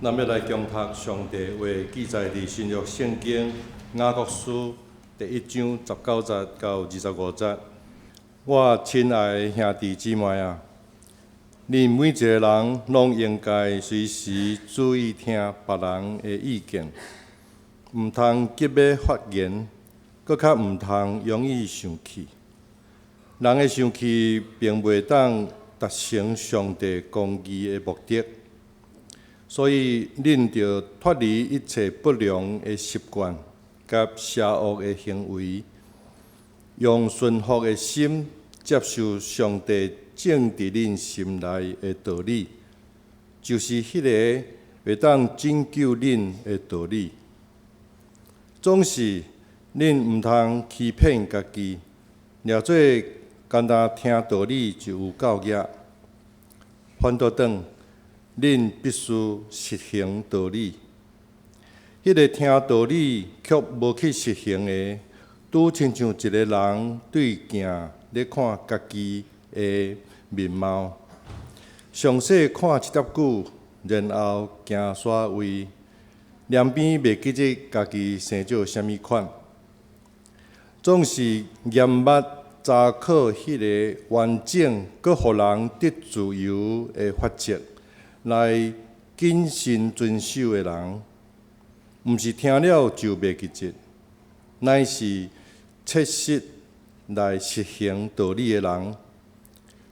咱欲來恭讀上帝話，記載佇新約聖經雅各書第一章十九節到二十五節。我親愛的兄弟姊妹啊，恁每一個人攏應該隨時注意聽別人的意見，毋通急欲發言，閣較毋通容易生氣。人的生氣並袂當達成上帝公義的目的。所以，恁著脫離一切不良的習慣佮邪惡的行為，用順服的心接受上帝種佇恁心內的道理，就是彼个會當拯救恁的道理。總是，恁毋通欺騙家己，掠做干焦聽道理就有夠額。反倒轉，恁必須實行道理。彼个聽道理卻無去實行的，拄親像一个人對鏡咧看家己的面貌，詳細看一疊久，然後行煞位，連邊袂記得家己生做啥物款。總是嚴密查考彼个完整閣予人得自由的法則，來謹慎遵守的人，毋是聽了就袂記得，乃是切實來實行道理的人。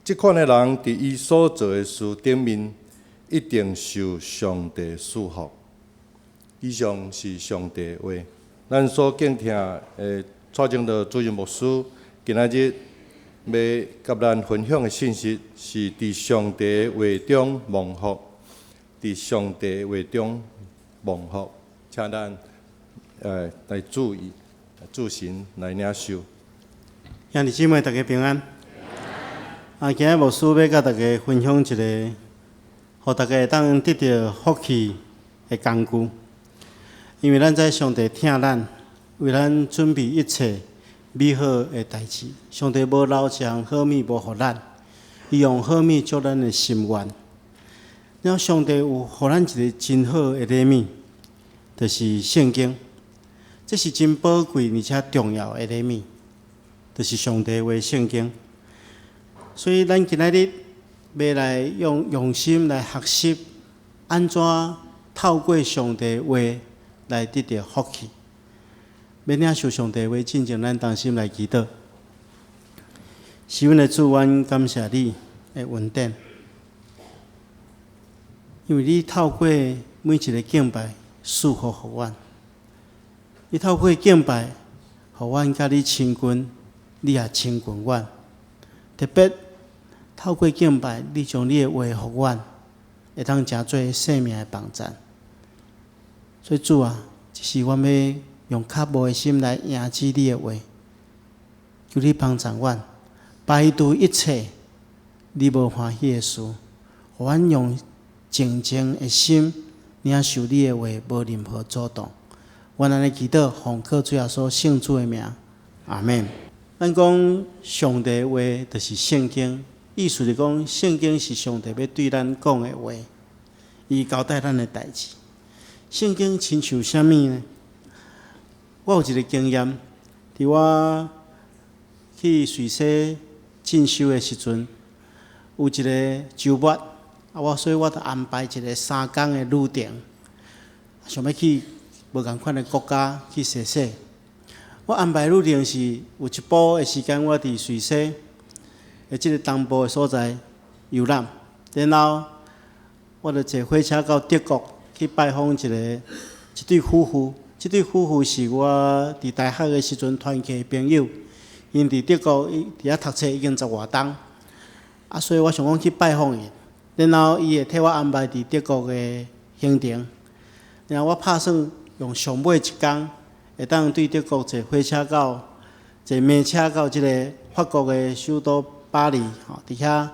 這款的人佇伊所做的事頂面，一定受上帝賜福。以上是上帝話。咱所敬聽的蔡正道主任牧師，今仔日欲佮咱分享的信息，是佇上帝話中蒙福，佇上帝話中蒙福，請咱來注意、注神來領受。兄弟姊妹，大家平安。啊，今日牧師欲佮大家分享一个，予大家會當得著福氣的工具。因為咱知上帝疼咱，為咱準備一切美好的代誌。上帝無留一項好物無予咱，伊用好物足咱的心願。了，上帝有予咱一个真好的禮物，就是聖經。這是真寶貴而且重要的禮物，就是上帝話聖經。所以，咱今仔日欲來用用心來學習，按怎透過上帝話來得著福氣。欲領受上帝話，進前咱同心來祈禱。是阮的主，阮感謝你的恩典，因為你透過每一个敬拜賜福予阮，你透過敬拜，予阮佮你親近，你也親近阮。特別透過敬拜，你將你的話予阮，會當成做生命的幫贊。所以主啊，這是阮欲用渴慕的心來迎接你的話，求你幫助阮，排除一切你無歡喜的事，予阮用靜靜的心領受你的話，無任何阻擋。阮按呢祈禱，奉靠主耶穌聖子的名，阿們。咱講上帝話就是聖經，意思是講聖經是上帝欲對咱講的話，伊交代咱的代誌。聖經親像啥物呢？我有一个經驗，佇我去瑞士進修的時陣，有一个週末，啊，我所以我就安排一个3工的旅程，想欲去無仝款的國家去踅踅。我安排旅程是有一半的時間，我佇瑞士的這个東部的所在遊覽，然後我就坐火車到德國去拜訪一對夫婦。這對夫婦是我佇大學的時陣團契的朋友，𪜶佇德國佇遐讀冊已經十外冬，啊，所以我想講去拜訪伊，然後伊會替我安排佇德國的行程，然後我拍算用上尾一工，會當對德國坐火車到坐馬車到這个法國的首都巴黎，吼，佇遐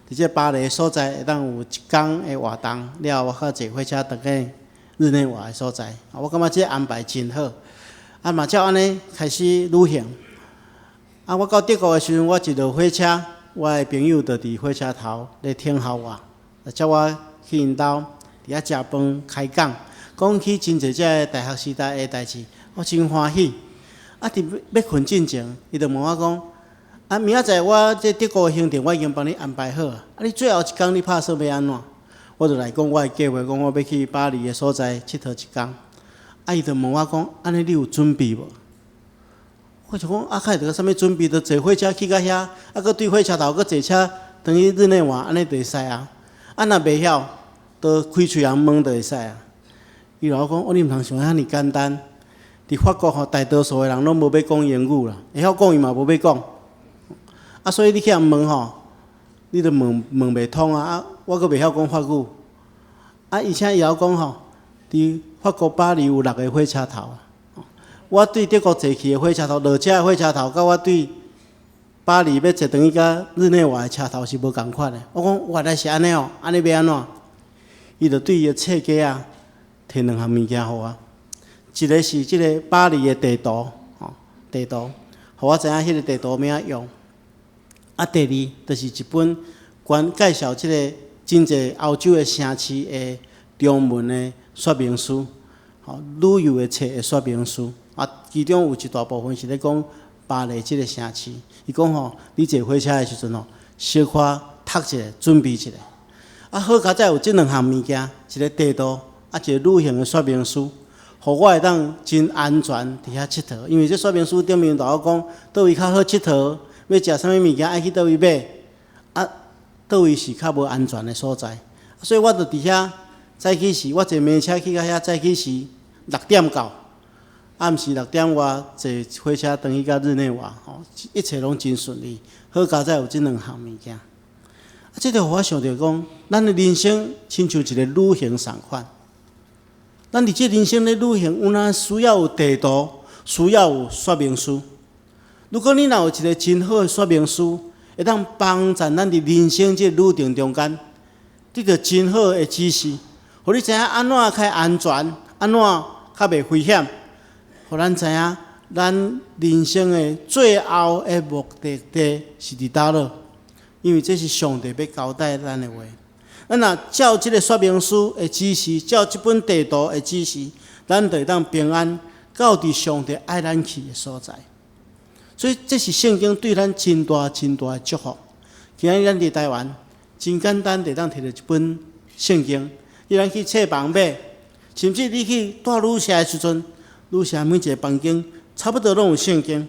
佇這巴黎的所在會當有一工的活動，了後我閣坐火車轉去日內瓦的所在。我感覺這个安排真好，啊嘛照按呢開始旅行。啊，我到德國的時陣，我一落火車，我的朋友就佇火車頭咧等候我，接我去𪜶兜。佇遐食飯開講，講起真濟這大學時代的代誌，我真歡喜。啊，佇欲睏進前，伊就問我講：啊，明仔載我這德國的行程我已經幫你安排好啊，啊，你最後一工你拍算欲按怎？我就來講我的計劃，講我欲去巴黎的所在𨑨迌一工。啊，伊就問我講：按呢你有準備無？我就講啊，較會著啥物準備？就坐火車去到遐，啊，閣對火車頭閣坐車轉去日內瓦，按呢就會使啊。啊，若袂曉，就開喙甕問就會使啊。伊就講：哦，你毋通想遐爾簡單。佇法國吼，大多數的人攏無欲講英語啦，會曉講伊嘛無欲講。啊，所以你去予問吼，你就問問袂通啊！啊，我閣袂曉講法語。啊，而且伊猶講吼，佇法國巴黎有六个火車頭。我對德國坐去的火車頭，落車的火車頭，佮我對巴黎欲坐轉去到日內瓦的車頭是無仝款的。我講原來是按呢哦，按呢欲按怎？伊就對伊的冊架仔提兩項物件予我，一个是這个巴黎的地圖，吼，地圖，予我知影彼个地圖欲按怎用。啊，第二就是一本關介紹這个真濟歐洲的城市的中文的說明書，吼，旅遊的冊的說明書。啊，其中有一大部分是咧講巴黎這个城市。伊講吼，你坐火車的時陣吼，小可讀一下，準備一下。啊，好佳哉有這兩項物件，一个地圖，啊，一个旅行的說明書，予我會當真安全佇遐𨑨迌。因為這說明書頂面就有講，佗位較好𨑨迌，欲食啥物物件愛去佗位買，啊，佗位是較無安全的所在。所以我就佇遐早起時，我坐馬車去到遐早起時六點到。暗時六點外坐火車轉去到日內瓦，吼，一切攏真順利。好佳哉有這兩項物件。啊，這就予我想著講，咱的人生親像一個旅行仝款。咱佇這人生咧旅行，有若需要有地圖，需要有說明書。如果你若有一个真好的說明書，會當幫助咱佇人生這个旅程中間，得著真好的指示，予你知影按怎較安全，按怎較袂危險。予咱知影，咱人生的最後的目的地是佇佗落？因為這是上帝欲交代咱的話。咱若照這个說明書的指示，照這本地圖的指示，咱就會當平安到佇上帝愛咱去的所在。所以，這是聖經對咱真大真大的祝福。今仔日咱佇台灣，真簡單就會當提著一本聖經，你通去冊房買，甚至你去蹛旅社的時陣，旅社每一个房間差不多攏有聖經。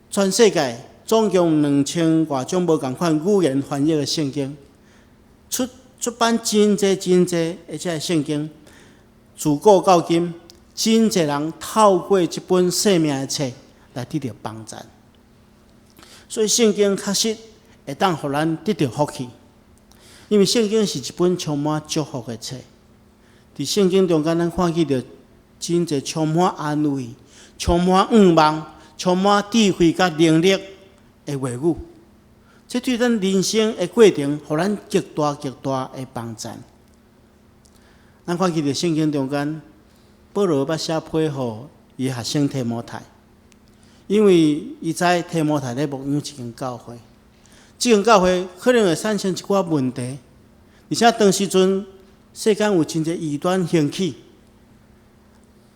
全世界總共兩千外種無仝款語言翻譯的聖經，出版真濟真濟的這个聖經。自古到今，真濟人透過這本生命的冊來得著幫助。所以聖經確實會當予咱得著福氣，因為聖經是一本充滿祝福的冊。佇聖經中間，咱看見著真濟充滿安慰、充滿盼望、充滿智慧佮能力的話語。這對咱人生的過程，予咱極大極大的幫助。咱看見佇聖經中間，保羅捌寫批予伊學生提摩太，因為伊知提摩太咧牧養一間教會，這間教會可能會產生一寡問題，而且當時陣世間有真濟異端興起，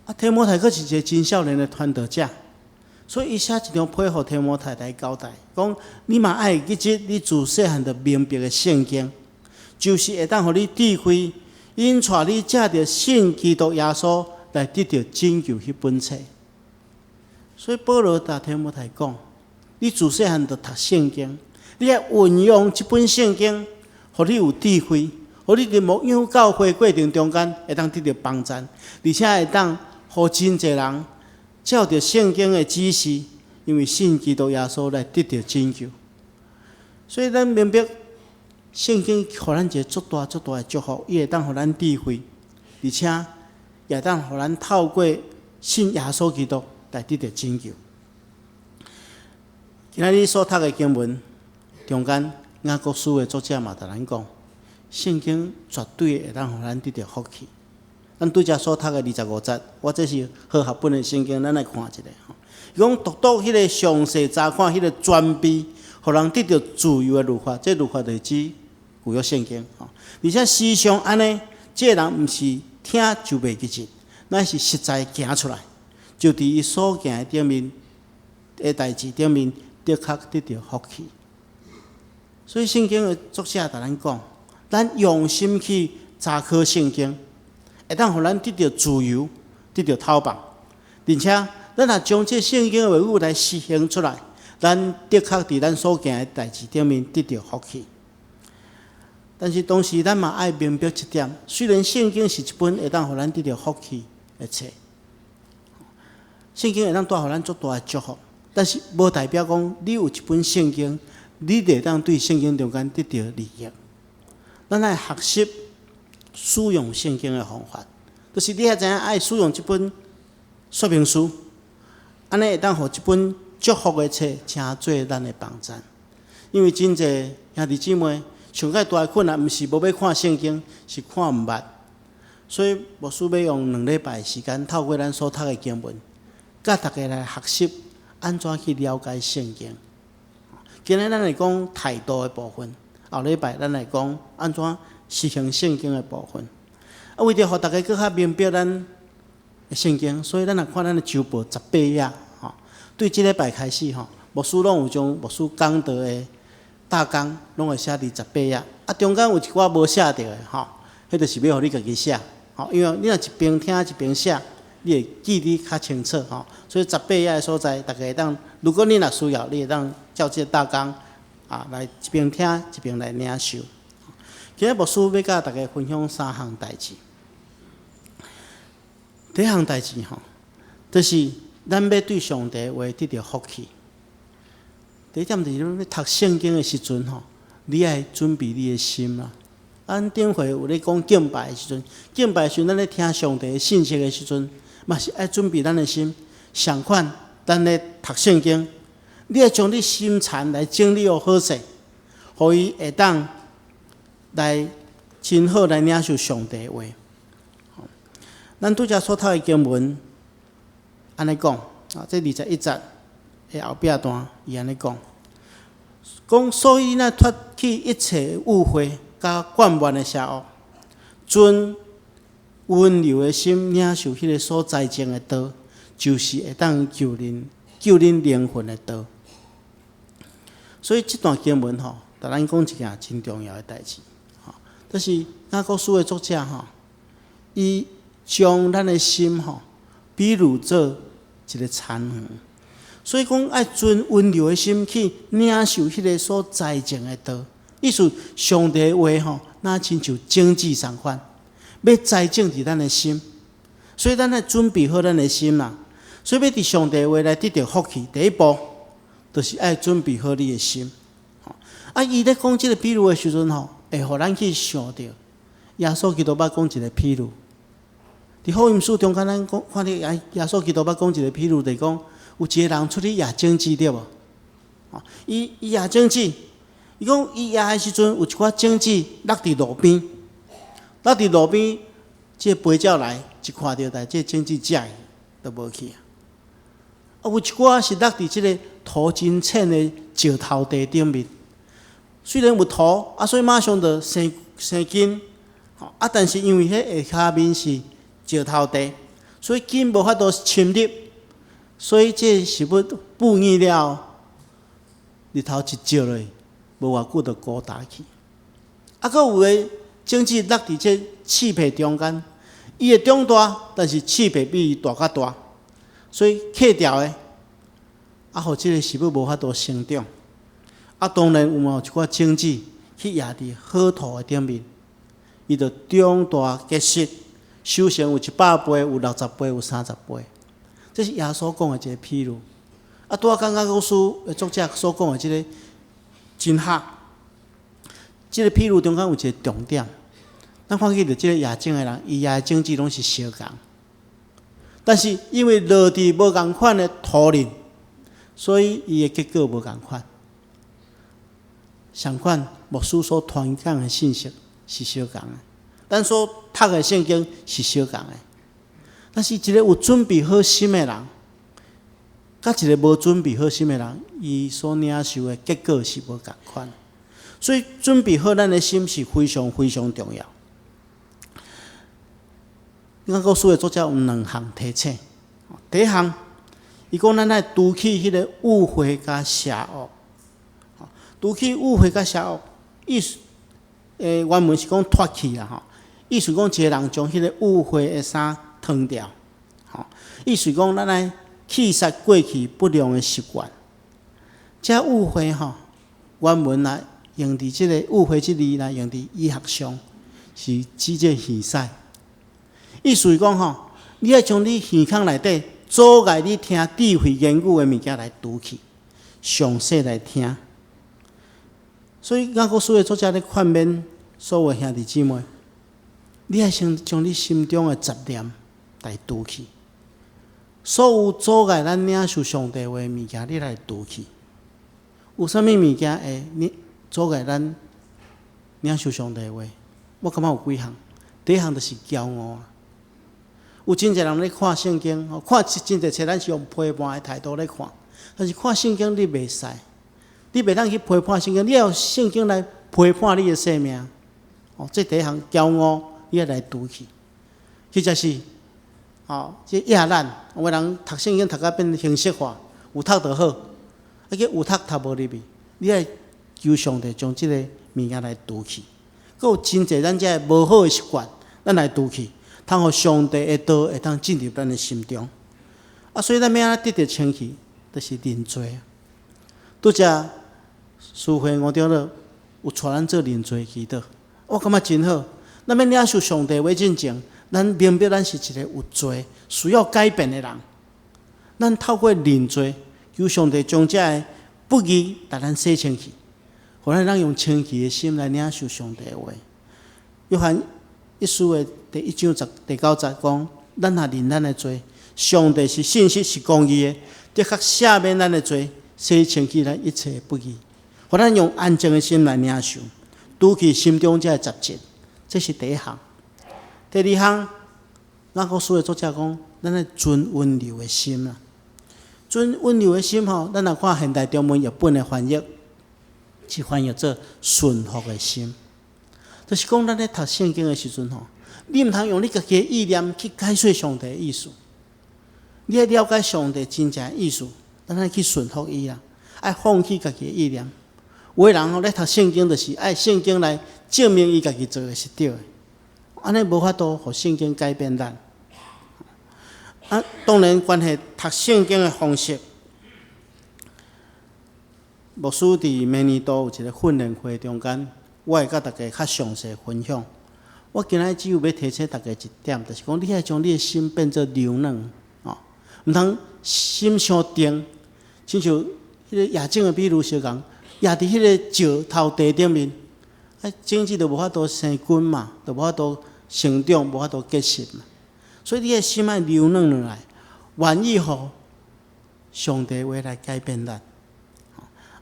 啊，提摩太閣是一个真少年的傳道者，所以伊寫一張批予提摩太來交代，講你嘛愛記得你自細漢就明白的聖經，就是會當予你智慧，引帶你藉著信基督耶穌來得著拯救彼本冊。所以保羅共提摩太講：你自細漢就讀聖經，你愛運用這本聖經，予你有智慧，予你佇牧養教會過程中間會當得著幫助，而且會當予真濟人照著聖經的指示，因為信基督耶穌來得著拯救。所以咱明白聖經予咱一个足大足大的祝福，伊會當予咱智慧，而且也會當予咱透過信耶穌基督來得著拯救。今仔日所讀的經文中間，雅各書的作者嘛共咱講，聖經絕對會當予咱得著福氣。咱拄才所讀的二十五節，我這是和合本的聖經，咱來看一下吼。伊講獨獨彼个詳細查看彼个權柄，予人得著自由的律法，這律法就是指舊約聖經吼。而且時常按呢，這个人毋是聽就袂記得，乃是實在行出來，就佇伊所行的頂面的代誌頂面，的確得著福氣。所以聖經的作者共咱講，咱用心去查考聖經，會當予咱得著自由，得著透放，而且咱若將這聖經的話語來實行出來，咱的確佇咱所行的代誌頂面得著福氣。但是同時，咱嘛愛明白一點，雖然聖經是一本會當予咱得著福氣的冊，聖經會當帶予咱足大的祝福，但是無代表講你有一本聖經，你就會當對聖經中間得著利益。咱愛學習使用聖經的方法，就是你愛知影愛使用這本說明書，按呢會當予這本祝福的冊成做咱的幫贊。因為真濟兄弟姊妹上蓋大的困難，毋是無欲看聖經，是看毋捌。所以牧師欲用2禮拜的時間，透過咱所讀的經文，佮大家來學習按怎去了解聖經。今日咱來講態度的部分，後禮拜咱來講按怎實行聖經的部分。啊，為著予大家閣較明白咱的聖經，所以咱來看咱的週報18頁，吼，對這禮拜開始吼，牧師攏有將牧師講道的大綱攏會寫佇十八頁。啊，中間有一寡無寫著的，吼，彼就是欲予你家己寫，吼，因為你若一邊聽一邊寫，你會記得較清楚，吼。所以十八頁的所在，大家會當，如果你若需要，你會當照這個大綱啊來一邊聽一邊來領受。今日牧師欲佮大家分享三項代誌。第一項代誌吼，就是咱欲對上帝話得著福氣。第一點就是你欲讀聖經的時陣吼，你愛準備你的心啦。咱頂回有咧講敬拜的時陣，敬拜的時陣，咱咧聽上帝的信息的時陣，嘛是愛準備咱的心。相款，咱咧讀聖經，你愛將你心田來整理好勢，予伊會當來真好來領受上帝的話。咱拄才所讀的經文，按呢講啊，這21節的後壁段，伊按呢講，講所以恁愛脫去一切污穢佮慣蠻的邪惡，存溫柔的心領受彼个所栽種的道，就是會當救恁靈魂的道。所以這段經文吼，共咱講一件真重要的代誌，吼，就是雅各書的作者吼，伊將咱的心吼，比喻做一个田園，所以講愛存溫柔的心去領受彼个所栽種的道。意思上帝的話吼，若親像種子仝款，欲栽種佇咱的心，所以咱愛準備好咱的心啦。所以欲佇上帝的話來得著福氣，第一步就是愛準備好你的心。啊，伊咧講這个比喻的時陣吼，會予咱去想著耶穌基督捌講一个比喻。佇福音書中間，咱講看著耶穌基督捌講一個比喻，就是講有一个人出去掖種子，對無？伊掖種子，伊講伊掖的時陣，有一寡種子落佇路邊，落佇路邊，這個飛鳥來一看著，來這個種子食去，就無去啊。啊，有一寡是落佇這个土真淺的石頭地頂面，雖然有土，啊，所以馬上就生生根，啊，但是因為彼下跤面是石頭地，所以根無法度深入，所以這个植物哺乳了，日頭一照落去，無偌久就枯焦去。啊，閣有的種子落佇這刺皮中間，伊會長大，但是刺皮比伊大較大，所以剋牢的，啊，予這个植物無法度成長。啊，當然有嘛有一寡種子去掖佇好土的頂面，伊就長大結實，收成有100倍，有60倍，有30倍。這是耶穌講的一个譬喻。啊，拄仔剛剛雅各書的作者所講的這个真合。這个譬喻中間有一个重點，咱看見著這个掖種的人，伊掖的種子攏是相仝，但是因為落佇無仝款的土裡，所以伊的結果無仝款。相款牧師所傳講的信息是相仝的，咱所讀的聖經是相仝的，但是一个有準備好心的人，佮一个無準備好心的人，伊所領受的結果是無仝款。所以準備好咱的心是非常非常重要。雅各書的作者有兩項提醒。第一項，伊講咱愛除去彼个污穢佮邪惡。除去污穢佮邪惡，意思，原文是講脫去啦吼。意思講一个人將彼个污穢的衫脫掉，吼。意思講咱愛棄殺過去不良的習慣。這污穢吼，原文啊用佇這个污穢這字來用佇醫學上，是指這耳屎。意思是講吼，你愛將你耳孔內底阻礙你聽智慧言語的物件來除去，詳細來聽。所以雅各書的作者咧勸勉所有兄弟姊妹，你愛先將你心中的雜念來除去，所有阻礙咱領受上帝話的物件，你來除去。有啥物物件會你阻礙咱領受上帝話？我感覺有幾項。第一項就是驕傲啊！有真濟人咧看聖經，看真濟冊，咱是用批判的態度咧看，但是看聖經你袂使，你袂當去批判聖經，你要用聖經來批判你的生命。哦，這第一項驕傲，你愛來除去。或者是，哦，這壓咱，有的人讀聖經讀甲變形式化，有讀就好，啊，去有讀讀無入去，你愛求上帝將這个物件來除去。閣有真濟咱這無好的習慣，咱來除去，通予上帝的道會當進入咱的心中。啊，所以咱欲按怎得著清氣，就是認罪。拄才司會吳長老有帶咱做認罪祈禱，我感覺真好。咱欲領受上帝話進前，咱明白咱是一個有罪、需要改變的人。咱透過認罪，求上帝將這个不義共咱洗清氣，予咱用清氣的心來領受上帝的話。約翰一書的第一章十第九節講：咱若認咱的罪，上帝是信實是公義的，的確赦免咱的罪，洗清去咱一切的不義。予咱用安靜的心來領受，除去心中這个雜質，這是第一項。第二項，雅各書的作者講，咱愛存溫柔的心啦。存溫柔的心吼，咱若看現代中文譯本的翻譯，是翻譯做順服的心。就是講，咱咧讀聖經的時陣吼，你毋通用你家己的意念去解釋上帝的意思。你愛了解上帝真正的意思，咱愛去順服伊啦，愛放棄家己的意念。有的人吼咧讀聖經，就是愛聖經來證明伊家己做的是對的，按呢無法度予聖經改變咱。啊，當然關係讀聖經的方式，牧師佇明年度有一個訓練會中間，我會佮大家較詳細分享。我今仔只有欲提醒大家一點，就是講你愛將你的心變做柔軟，哦，毋通心傷定，親像彼个野種的比喻相仝，壓佇彼个石頭地頂面，啊，種子就無法度生根嘛，就無法度成長，無法度結實嘛。所以你的心愛柔軟落來，願意予上帝話來改變咱。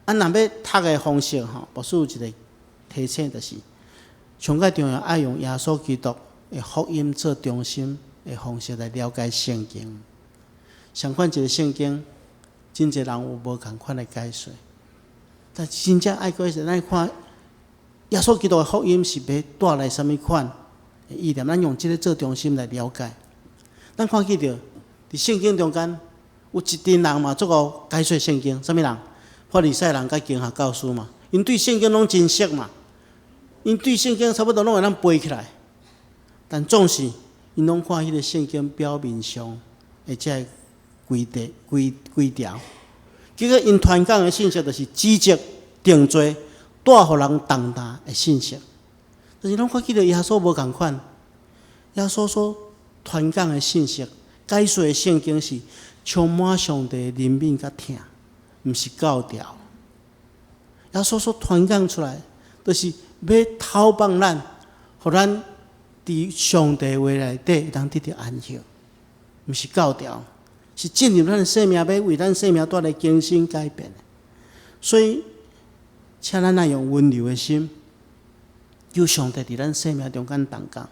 啊，若欲讀的方式吼，牧師有一個提醒，就是上蓋重要愛用耶穌基督的福音做中心的方式來了解聖經。相款一个聖經，真濟人有無仝款的解說，但真正愛解說，咱看耶穌基督的福音是欲帶來啥物款的意念，咱用這个做中心來了解。咱看見著佇聖經中間有一陣人嘛，足夠解說聖經，啥物人？法利賽人佮經學教師嘛，𪜶對聖經攏真熟嘛，𪜶對聖經差不多攏會當背起來。但總是𪜶攏看彼个聖經表面上的這个規定規規條，結果𪜶傳講的信息就是指責、定罪、帶予人重擔的信息。但是攏看見著耶穌無仝款，耶穌所傳講的信息、解說的聖經是充滿上帝的憐憫佮疼，毋是教條。耶穌所傳講出來，就是欲透放咱，予咱佇上帝話內底會當得著安息，毋是教條，是進入咱的生命，欲為咱生命帶來更新改變。所以，請咱愛用溫柔的心，求上帝佇咱生命中間動工，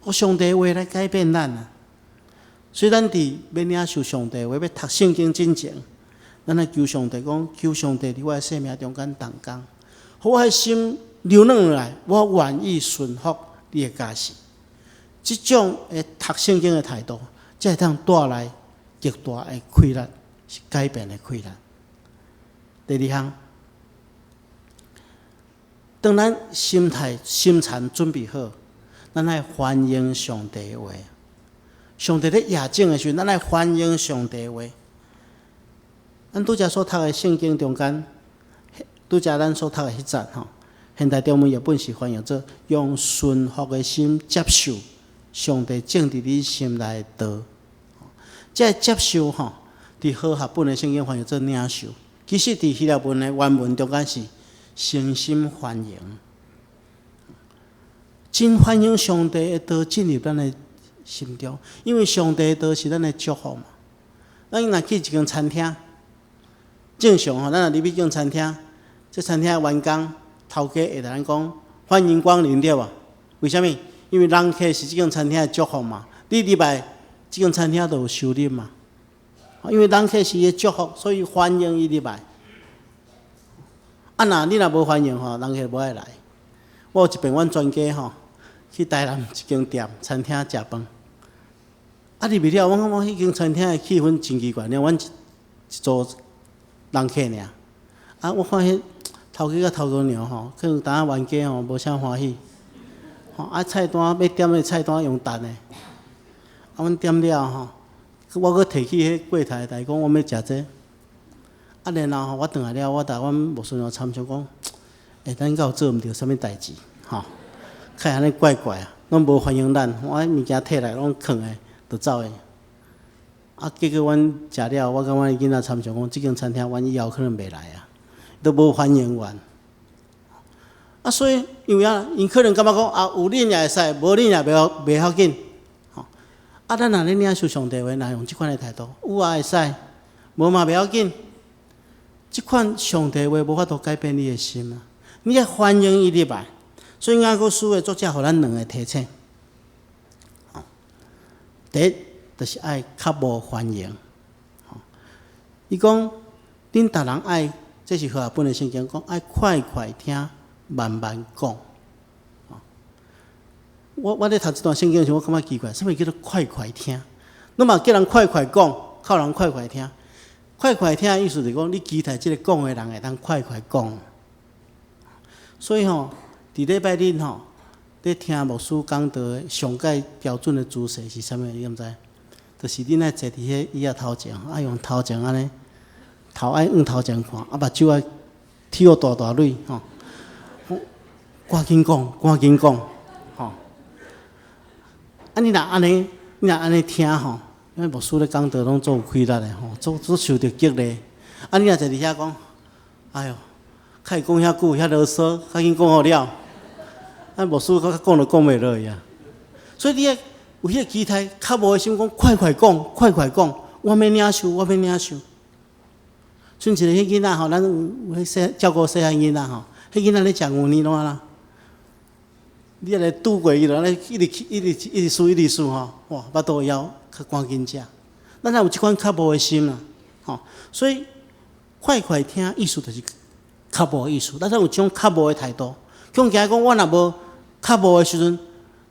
予上帝話來改變咱啊！所以咱佇欲領受上帝話，欲讀聖經進前，咱愛求上帝講，求上帝佇我的生命中間動工，予我的心柔軟落來，我願意順服你的教示。這種的讀聖經的態度，才會當帶來極大的氣力，是改變的氣力。第二項，當咱心態、心腸準備好，咱愛歡迎上帝的話。上帝咧夜種的時陣，咱愛歡迎上帝的話。咱拄才所讀的聖經中間，拄才咱所讀的彼節吼，現代中文譯本是翻譯做用順服的心接受上帝種佇你心內的道。這個接受吼，佇和合本的聖經翻譯做領受。其實佇希臘文的原文中間是誠心歡迎，真歡迎上帝的道進入咱的心中，因為上帝的道是咱的祝福嘛。咱若去一間餐廳，正常吼，咱若入去一間餐廳，這餐廳的員工頭家會共咱講歡迎光臨，對無？為啥物？因為人客是這間餐廳的祝福嘛。你入來，這間餐廳就有收入嘛。因為人客是伊的祝福，所以歡迎伊入來。啊，若你若無歡迎吼，人客無愛來。我有一遍，阮全家吼去台南一間店餐廳食飯。啊，入去了，我感覺彼間餐廳的氣氛真奇怪，爾阮一一組人客爾。啊，我看彼頭家佮頭家娘吼，可能有當仔冤家吼，無啥歡喜。吼，啊，菜單欲點的菜單用陳的。啊，阮點了吼，我閣提起彼櫃台來講，我欲食這。啊，然後吼，我轉來了，我共阮牧師娘參詳講，欸，咱敢有做毋著啥物代誌？吼，較會按呢怪怪啊，攏無歡迎咱，我物件提來攏囥的，就走的。啊，結果阮食了，我佮阮囡仔參詳講，這間餐廳阮以後可能袂來啊，都無歡迎阮。啊，所以因為啊，𪜶可能感覺講啊，有恁也會使，無恁也袂要緊。吼，啊，咱若咧領受上帝話，若用這款的態度，有也會使，無嘛袂要緊。這款上帝話無法度改變你的心啊！你愛歡迎伊入來，所以雅各書的作者予咱兩個提醒。第一，就是愛較無歡迎。伊講，恁逐人愛，這是和合本的聖經講，愛快快聽，慢慢講。我咧讀這段聖經的時，我感覺奇怪，啥物叫做快快聽？你嘛叫人快快講，靠人快快聽。快快聽的意思就是講，你期待這个講的人會當快快講。所以吼，佇禮拜日吼，咧聽牧師講道的上蓋標準的姿勢是啥物？你敢知？就是恁愛坐佇彼椅仔頭前，愛用頭前按呢，頭愛向頭前看，啊目睭愛提予大大蕊吼。趕緊講，趕緊講，吼！啊，你若按呢，你若按呢聽吼。因為牧師咧講道攏足有氣力的吼，足足受著激勵。啊，你若坐佇遐講，哎喲，較會講遐久遐囉嗦，較緊講予了。啊，牧師閣講都講袂落去啊。所以你愛有彼个期待，較無的心講，快快講，快快講，我欲領受，我欲領受。像一个彼囡仔吼，咱有彼細照顧細漢囡仔吼，彼囡仔咧食牛奶攏按怎？你按呢拄過伊，就按呢一直一直一直輸一直輸吼，哇，腹肚枵，較趕緊食。咱若有這款較無的心啦，吼，所以快快聽意思就是較無的意思。咱若有這種較無的態度，恐驚講我若無較無的時陣，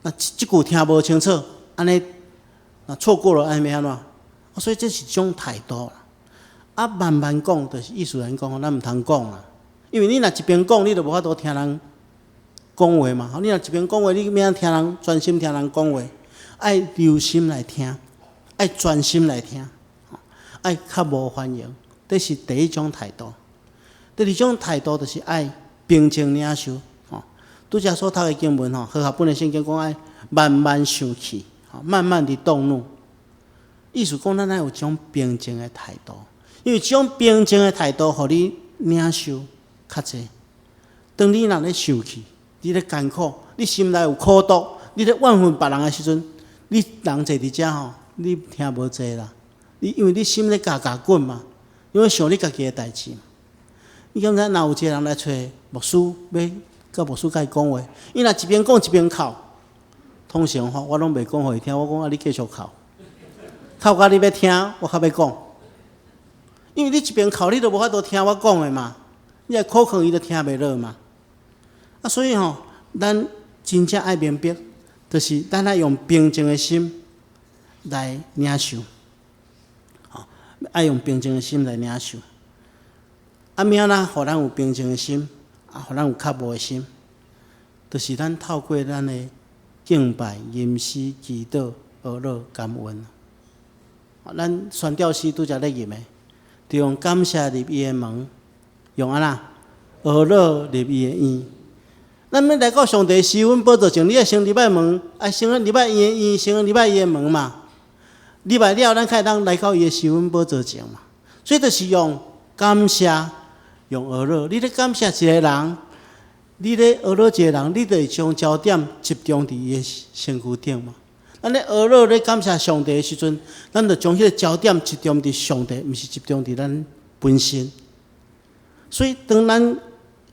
若這句聽無清楚，按呢若錯過了，按呢欲按怎？所以這是一種態度啦。啊，慢慢講，就是意思來講，咱毋通講啦，因為你若一邊講，你就無法度聽人講話嘛。你若一邊講話，你欲按怎聽人專心聽人講話？愛留心來聽，愛專心來聽，愛較無歡迎，這是第一種態度。第二種態度就是愛平靜領受。吼，拄才所讀的經文吼，和合本的聖經講愛慢慢生氣，慢慢的動怒。意思講，咱愛有這種平靜的態度，因為這種平靜的態度，予你領受較濟。當你若咧生氣，你咧艱苦，你心內有苦毒，你咧怨恨別人的時陣，你人坐佇遮吼，你聽無濟啦。你因為你心咧咬咬滾嘛，因為想你家己的代誌。你敢知若有一個人來揣牧師，欲佮牧師共伊講話，伊若一邊講一邊哭，通常吼我攏袂講予伊聽，我講啊，你繼續哭，哭甲你欲聽，我較欲講。因為你一邊哭，你就無法度聽我講的嘛。你若苦囥伊就聽袂落嘛。啊，所以吼，咱真正愛明白，就是咱愛用平靜的心來領受，吼，愛用平靜的心來領受。啊，欲按怎予咱有平靜的心，啊，予咱有渴慕的心，就是咱透過咱的敬拜、吟詩、祈禱、哀樂、感恩。咱宣教師拄才咧吟的，就用感謝入伊的門，用按怎哀樂入伊的院。咱欲來到上帝施恩寶座前，你愛先入來門，愛先入來伊的院，先入來伊的門嘛。入來了，咱才會當來到伊的施恩寶座前嘛。所以就是用感謝，用哀樂。你咧感謝一個人，你咧哀樂一個人，你就會將焦點集中佇伊的身軀頂嘛。咱咧哀樂咧感謝上帝的時陣，咱就將彼個焦點集中佇上帝，毋是集中佇咱本身。所以當咱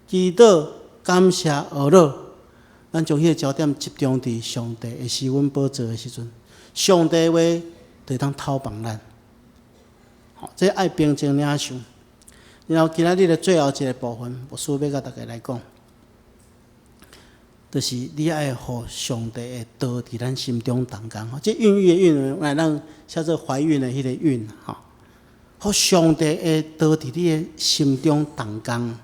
祈禱、感謝、哀樂，咱將彼個焦點集中佇上帝的施恩寶座的時陣，上帝話就會當透幫咱。吼，這愛平靜領受。然後今仔日的最後一個部分，牧師欲共大家來講，就是你愛予上帝的道佇咱心中動工。這孕育的孕，來咱寫做懷孕的彼個孕，吼，予上帝的道佇你的心中動工。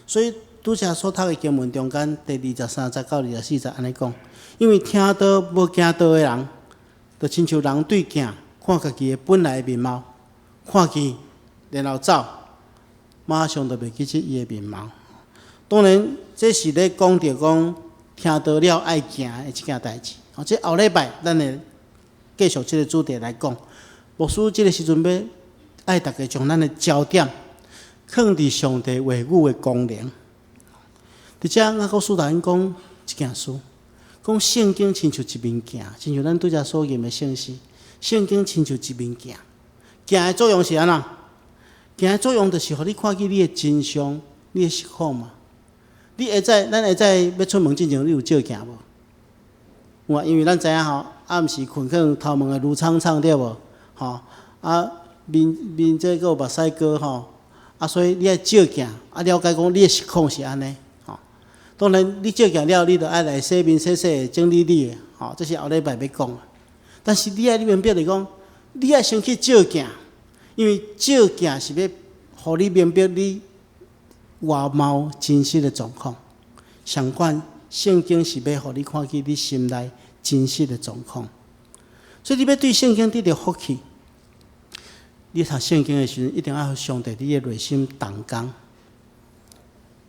所以拄才所讀的經文中間，第23節到24節按呢講，因為聽道無行道的人，就親像人對鏡看家己的本來面貌，看見然後走，馬上就袂記得伊的面貌。當然，這是咧講著講聽道了愛行的這件代誌。哦，這後禮拜咱會繼續這個主題來講。牧師這個時陣欲愛大家將咱的焦點囥佇上帝話語的功能。佇遮雅各書頭先講一件事，講聖經親像一面鏡，親像咱拄才所吟的聖詩，聖經親像一面鏡。鏡的作用是按怎？鏡的作用就是予你看見你的真相，你的實況嘛。你會知，咱會知欲出門進前，你有照鏡無？有啊，因為咱知影吼，暗時睏囥頭毛會攄蒼蒼對無？吼啊，面面這閣有目屎膏吼，啊，所以你愛照鏡，啊，了解講你的實況是按呢，吼。當然，你照鏡了，你著愛來洗面洗洗，整理你的，吼，這是後禮拜欲講的。但是你愛你明白來講，你愛先去照鏡，因為照鏡是欲予你明白你外貌真實的狀況。相反，聖經是欲予你看見你心內真實的狀況。所以你欲對聖經得著福氣，你讀聖經的時陣，一定愛予上帝佇你的內心動工，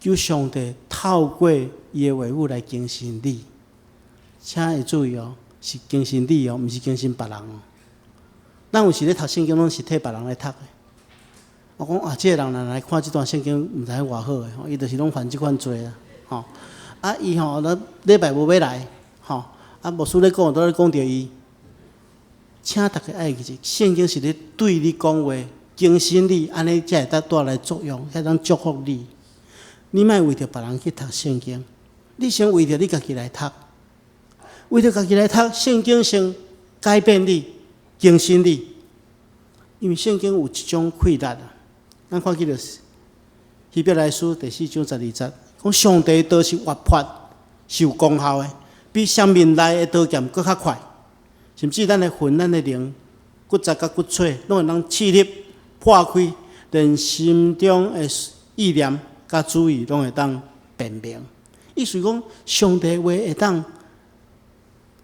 求上帝透過伊的話語來更新你。請會注意哦，是更新你哦，毋是更新別人哦。咱有時咧讀聖經，攏是替別人來讀的。我講啊，這個人若來看這段聖經，毋知偌好的吼，伊就是攏犯這款罪啊，吼。啊，伊吼，禮禮拜無欲來，吼。啊，牧師咧講，都咧講著伊。請大家愛記住，聖經是咧對你講話，更新你，按呢才會當帶來作用，才會當祝福你。你莫為著別人去讀聖經，你先為著你家己來讀，為著家己來讀聖經，先改變你，更新你。因為聖經有一種氣力啊，咱看見著希伯來書第4章12節，講上帝道是活潑，是有功效的，比雙面利的刀劍閣較快，甚至咱的魂、咱的靈、骨節佮骨髓，攏會當刺入破開，連心中的意念佮主意，攏會當辨明。意思講，上帝話會當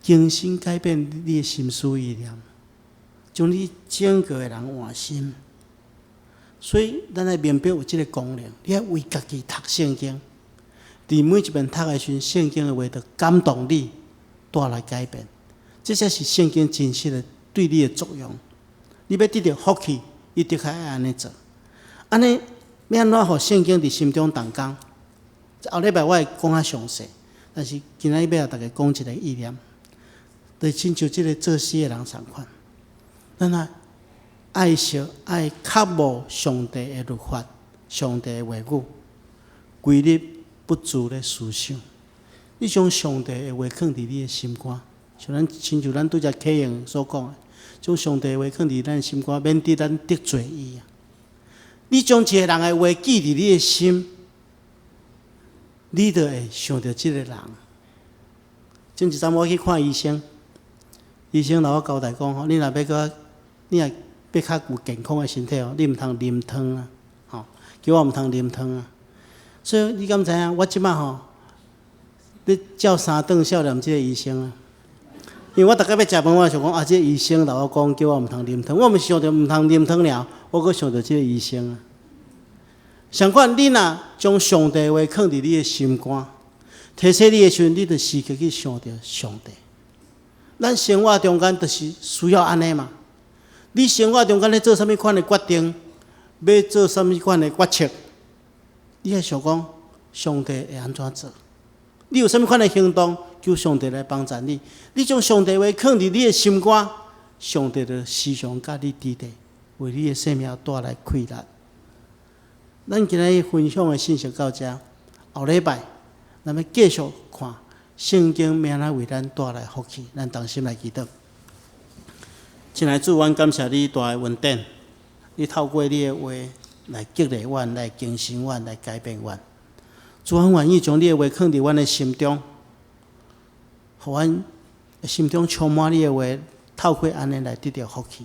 更新改變你的心思意念，將你整個的人換新。所以，咱愛明白有這個功能，你愛為家己讀聖經。佇每一遍讀的時陣，聖經的話就感動你，帶來改變。這才是聖經真實的對你的作用。你欲得著福氣，你的確愛按呢做。按呢，欲按怎予聖經佇心中動工？後禮拜我會講較詳細，但是今仔日欲共大家講一個意念，就親像這個作詩的人仝款，咱愛愛惜愛渴慕上帝的律法，上帝的話語，規日不住咧思想。你將上帝的話囥佇你的心肝，像咱親像咱拄才啟應所講的，將上帝的話囥佇咱心肝，免得咱得罪伊啊。你將一個人的話記佇你的心，你就會想著這個人。前一陣我去看醫生，醫生共我交代講吼，你若欲閣，你若欲較有健康的身體哦，你毋通啉湯啊，吼，叫我毋通啉湯啊。所以你敢知影？我這擺吼，咧照三頓想念這个醫生啊。因為我逐擺欲食飯，我就想講啊，這个醫生共我講叫我毋通啉湯，我毋是想著毋通啉湯爾，我閣想著這个醫生啊。相款，你若將上帝話囥佇你的心肝，提醒你的時陣，你就時刻去想著上帝。咱生活中間就是需要按呢嘛。你生活中間咧做啥物款的決定，欲做啥物款的決策，你愛想講上帝會按怎做？你有啥物款的行動，求上帝來幫助你。你將上帝話囥佇你的心肝，上帝就時常佮你佇咧，為你的生命帶來快樂。咱今日分享的信息到這，後禮拜咱欲繼續看聖經欲按怎為咱帶來福氣，咱同心來祈禱。親愛的主，阮感謝你大的恩典，你透過你的話來激勵阮，來更新阮，來改變阮。主，阮願意將你的話囥佇阮的心中，予阮心中充滿你的話，透過按呢來得著福氣。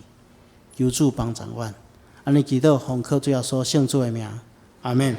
求主幫助阮。按呢祈禱，奉靠主耶穌聖子的名，阿們。